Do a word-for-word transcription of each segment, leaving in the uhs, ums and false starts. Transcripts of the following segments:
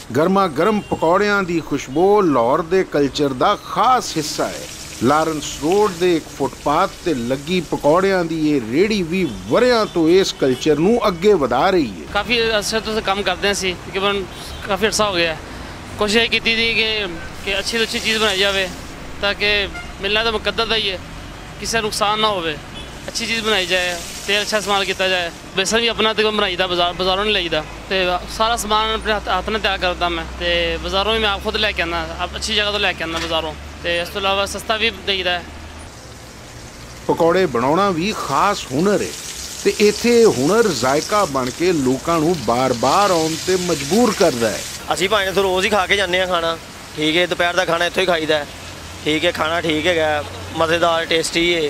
گرما گرم پکوڑیاں دی خوشبو لاہور دے کلچر دا خاص حصہ ہے۔ لارنس روڈ دے ایک فٹ پاتھ تے لگی پکوڑیاں دی یہ ریڑھی وی وریاں تو اس کلچر نوں اگے ودا رہی ہے۔ کافی عرصے تو کم کردے سی، تقریباً کافی عرصہ ہو گیا ہے۔ کوشش یہ کیتی تھی کہ کہ اچھی تو اچھی چیز بنائی جاوے، تاکہ ملنا تو مقدر دا ہی ہے، کسی نقصان نہ ہووے۔ اچھی چیز بنائی جائے، تیل اچھا استعمال کیتا جائے۔ بیسن بھی اپنا تقریباً بنائی دا، بازار بازاروں نہیں لئی دا۔ تے سارا سامان اپنے ہاتھ ہاتھ نال تیار کردا میں، تے بازاروں بھی میں آپ خود لے کے آنا، آپ اچھی جگہ تو لے کے آنا بازاروں۔ تے اس تو علاوہ سستا بھی دئی دا ہے۔ پکوڑے بناونا وی خاص ہنر ہے، تے ایتھے ہنر ذائقہ بن کے لوکاں نوں بار بار آن تے مجبور کردا ہے۔ اسی بھائی نے تو روز ہی کھا کے جانے ہاں کھانا۔ ٹھیک ہے، دوپہر دا کھانا اتھوں ہی کھائی دا ہے۔ ٹھیک ہے، کھانا ٹھیک ہے، مزیدار ٹیسٹی ہے،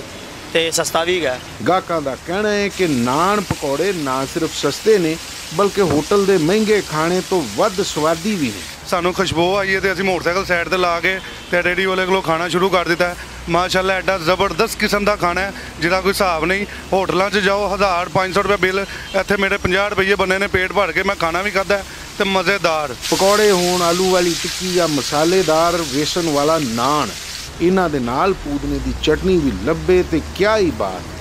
تے سستا بھی ہے۔ گاہکاں دا کہنا ہے کہ نان پکوڑے نہ صرف سستے نے، بلکہ ہوٹل دے مہنگے کھانے تو ودھ سوادی بھی نے۔ سانوں خوشبو آئی ہے تے اسی موٹر سائیکل سائیڈ تے لا کے تے ریڈی والے کولوں کھانا شروع کر دتا ہے۔ ماشاءاللہ ایڈا زبردست قسم دا کھانا ہے، جدا کوئی حساب نہیں۔ ہوٹلاں چ جاؤ، ہزار پنج سو روپے بل، ایتھے میرے پنجاہ روپے بنے نے، پیٹ بھر کے میں کھانا بھی کھدا ہے تے مزیدار۔ پکوڑے ہون، آلو والی ٹکی یا مسالے دار ویسن والا نان، انہاں دے نال پودنے دی چٹنی بھی لبے تے کیا ہی بات۔